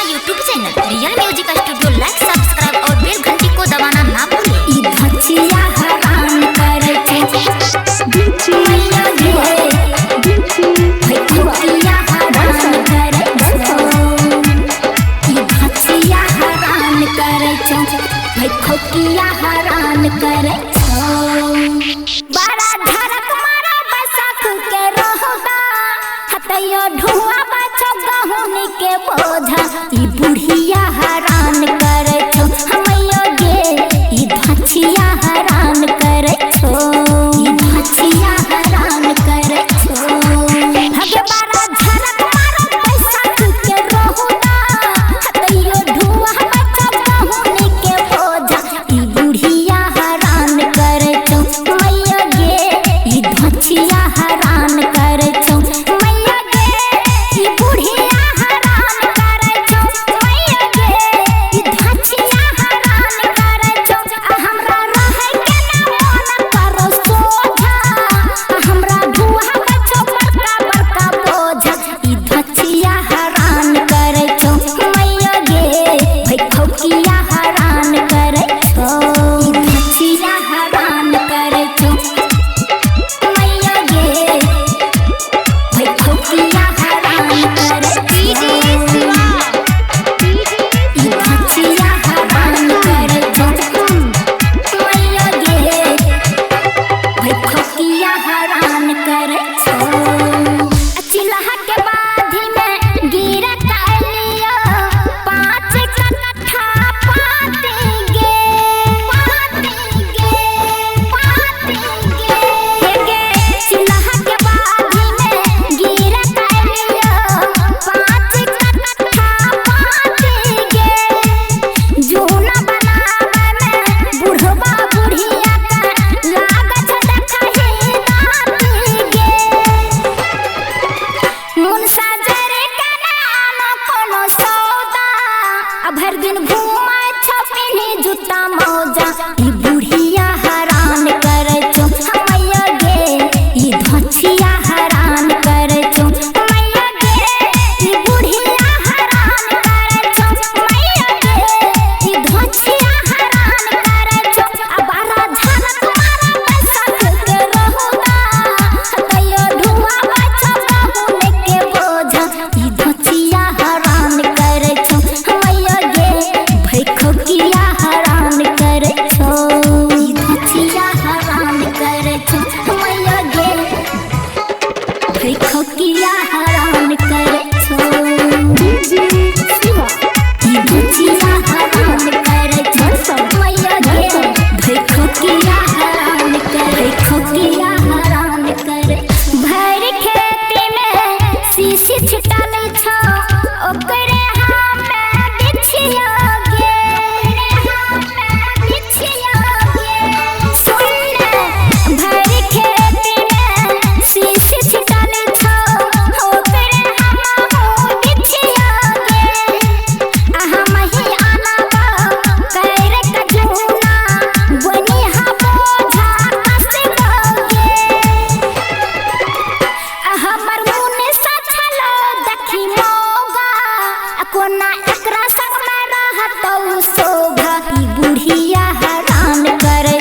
YouTube channel real music studio like subscribe और बेल घंटी को दबाना ना भूलें। ई धचिया हरान करे छौ मैया गे, भैखौकिया हरान करे छौ। ई धचिया हरान करे छौ, भैखौकिया हरान करे छौ। बड़ा धड़क मारा बैसाख के रहुदा, हतैयो ढुआ बचो गहुनी के बोझा। ई बुढ़िया हरान करे छौ मैया गे, ई धचिया हरान करे छौ। ई धचिया हरान करे छौ। हगे बड़ा झरक मारा बैसाख के रहुदा, हतैयो ढुआ बचो गहुनी के बोझा। ई बुढ़िया हरान करे छौ मैया गे, ई धचिया हरान करे छौ मैया गे, ई बुढ़िया हरान करे छौ मैया गे, ई धचिया हरान करे छौ। आ हमरा रहै के ना मन करो सोझा, आ हमरा ढुआ बचो बड़का बड़का बोझा। ई धचिया हरान करे छौ मैया गे, भैखौकिया हरान करे छौ। ई धचिया हरान करे छौ मैया गे, भैखौकिया हरान करे छौ। ई धचिया हरान करे छौ मैया गे, भैखौकिया हरान करे छौ। चिल्हा के बाधी में गिर कालियो, 5 कट्ठा पाती गे, पाती गे, पाती गे। हे गे चिल्हा के बाधी में गिर कालियो, 5 कट्ठा पाती गे। जूना बनावे में बुढ़वा बुढ़िया का लागत देखही दाँती गे। मुनसा जरे के ना आनो कोनो सौदा, आ भरि दिन घूमै छौ पिन्ही जूता मौजा। ई बुढ़िया हरान करे छौ मैया गे, ई धचिया हरान करे छौ मैया गे, ई बुढ़िया हरान करे छौ मैया गे, ई धचिया हरान करे छौ। आ बड़ा झरक मारा बैसाख के रहुदा, हतैयो ढुआ बचो गहुम के बोझा। ई धचिया हरान करे छौ मैया गे, भैखौकिया हरान करे छौ। ई धचिया हरान करे छौ मैया गे, भैखौकिया हरान करे छौ। ई धचिया हरान करे छौ मैया गे, भैखौकिया हरान करे, भैखौकिया हरान करे। भरि खेती में शीशी छिटल छौ, ओकरे हमे बिछिया गे, हमे बिछिया गे। सुन ले, भरि खेती में शीशी छिटल छौ, ओकरे हमहू बिछिया गे। आ हमही आनब कैर कजूना, बनिहा बोझा कसबो गे। आ हमर मुनिसा छलो देखी मौगा, आ कोना एकरा संग में रहतौ शोभा। ई बुढ़िया हरान करे